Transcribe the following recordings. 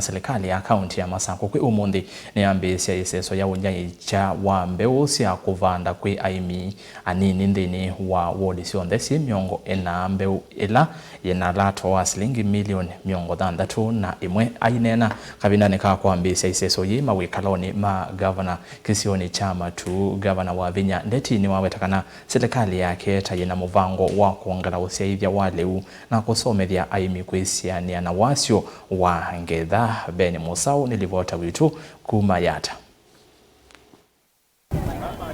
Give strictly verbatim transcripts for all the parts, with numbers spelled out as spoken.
Silikalĩ ya kaunti ya Masakũ kwĩ ũmũnthĩ nĩyambĩĩsya ĩseso ya ũnyaĩĩkya wa mbeũ sya kũvanda kwĩ aĩmi anini nthĩnĩ wa wodi syonthe syĩ mĩongo ĩna, mbeũ ĩla yĩna lato wa silingi milioni mĩongo thanthatũ na ĩmwe. Aineena kavindanĩ ka kwambĩĩsya ĩseso yĩĩ mawĩkalonĩ ma ngavana kĩsionĩ kya Matuu, Ngavana Wavinya Ndeti nĩwaweta kana silikalĩ yake ta yĩna mũvango wa kwongela ũsyaĩthya wa lĩu na kũsomethya aĩmi kwĩsianĩa na wasyo wa ngetha. Ben Mũsaũ nĩ livota witũ kuma Yata.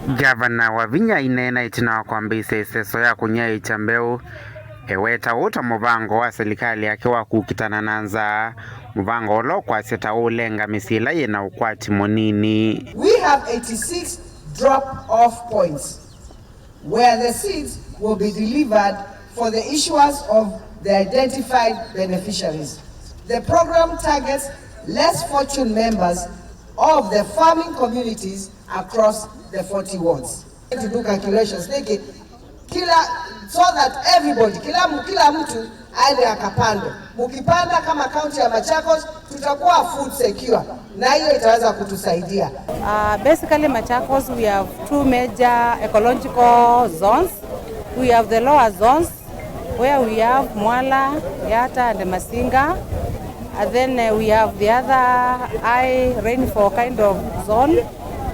Ngavana Wavinya aineena ĩtina wa kwambĩĩsya ĩseso ya kũnyaĩĩkya mbeũ, eweta ũũ ta mũvango wa silikalĩ yake wa kũkitana na nzaa, mũvango ũla ũkwasya ta ũũlenga mĩsyĩ ĩla yĩna ũkwati mũnini. We have eighty-six drop-off points where the seeds will be delivered for the issuance of the identified beneficiaries. The program targets less fortunate members of the farming communities across the forty wards. To do calculations, nĩkĩ? Kila, so that everybody, kila, kila mtu aende akapande. Mkipanda kama kaunti ya Machakos, tutakuwa food secure, na hiyo itaweza kutusaidia. Uh, basically, Machakos, we have two major ecological zones. We have the lower zones, where we have Mwala, Yata, and Masinga. And then, uh, we have the other high rainfall kind of zone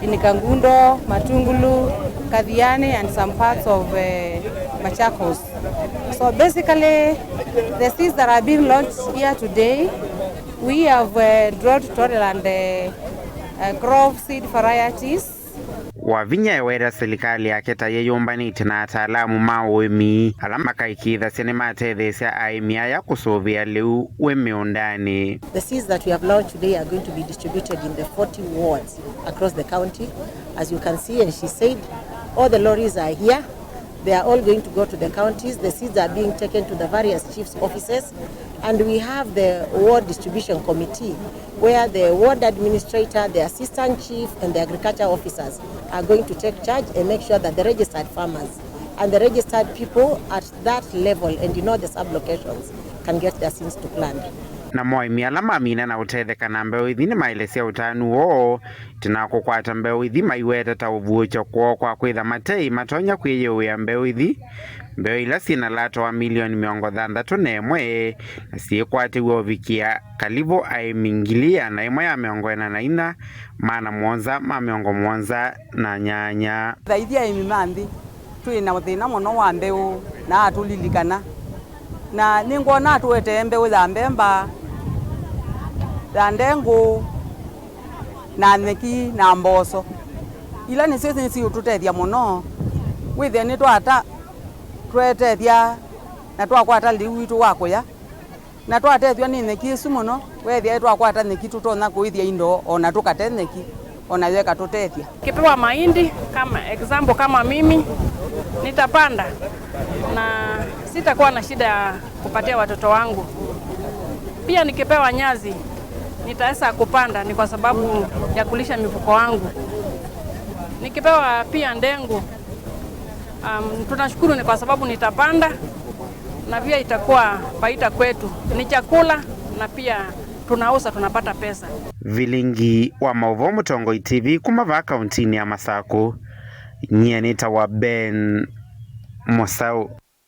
in Kangundo, Matungulu, Kathiani, and some parts of, uh, Machakos. So basically, the seeds that are being launched here today, we have, uh, drought tolerant, uh, uh, crop seed varieties. Wavinya eweta silikalĩ yake ta yĩyũmbanĩtye na ataalamu ma ũĩmi ala makaĩkĩĩthasya nĩmatetheesya aĩmi aya kũsũvĩa lĩu wĩ mĩũndanĩ. The seeds that we have launched today are going to be distributed in the forty wards across the county. As you can see, and she said, all the lorries are here. They are all going to go to the counties. The seeds are being taken to the various chiefs' offices. And we have the ward distribution committee, where the ward administrator, the assistant chief, and the agriculture officers are going to take charge and make sure that the registered farmers and the registered people at that level and in all the sub-locations can get their seeds to plant. Namo aĩmi ala mamina na ũtetheka na mbeũ ithi nĩmaelesya ũtanu woo ĩtina wa kũkwata mbeũ ithi, maiweta ta ũvuũkyo kwoo kwa kwĩtha mateĩ matonya kwĩyĩũĩa mbeũ ithi, mbeũ ila syĩ na lato wa milioni mĩongo thanthatũ na ĩmwe, na syĩkwatĩw'a ũvikĩa kalivu aĩmi ngili ĩana ĩmwe ya mĩongo ĩna na inya, maana mũonza ma mĩongo mũonza na nyanya. Thaithya aĩmi ma nthĩ, twĩ na thĩna mũno wa mbeũ, na atũlilikana. Na nĩngwona atũetee mbeũ ya mbemba, ya ndengũ, na nyeki, na mboso. Ila nĩsyo nĩsiũtũtethya mũno. Wĩthĩe nĩtwata, twetethya, na twakwata lĩu witũ wa kũya. Na twatethw'a nĩ nyeki ĩsu mũno, weethĩa twakwata nyeki tũtonya kũĩthya indo, o na tũkate nyeki, o nayo ĩkatũtethya. Nikipewa mahindi, kama example, kama mimi, nitapanda na sitakuwa na shida ya kupatia watoto wangu. Pia nikipewa nyasi, nitaweza kupanda, ni kwa sababu ya kulisha mifugo wangu. Nikipewa pia ndengu, um, tunashukuru ni kwa sababu nitapanda na pia itakuwa faida kwetu. Ni chakula na pia tunauza, tunapata pesa. Vilingi wa maũvoo Mũtongoi T V kuma vaa kauntinĩ ya Masakũ, nyie nĩtawa Ben Mũsaũ.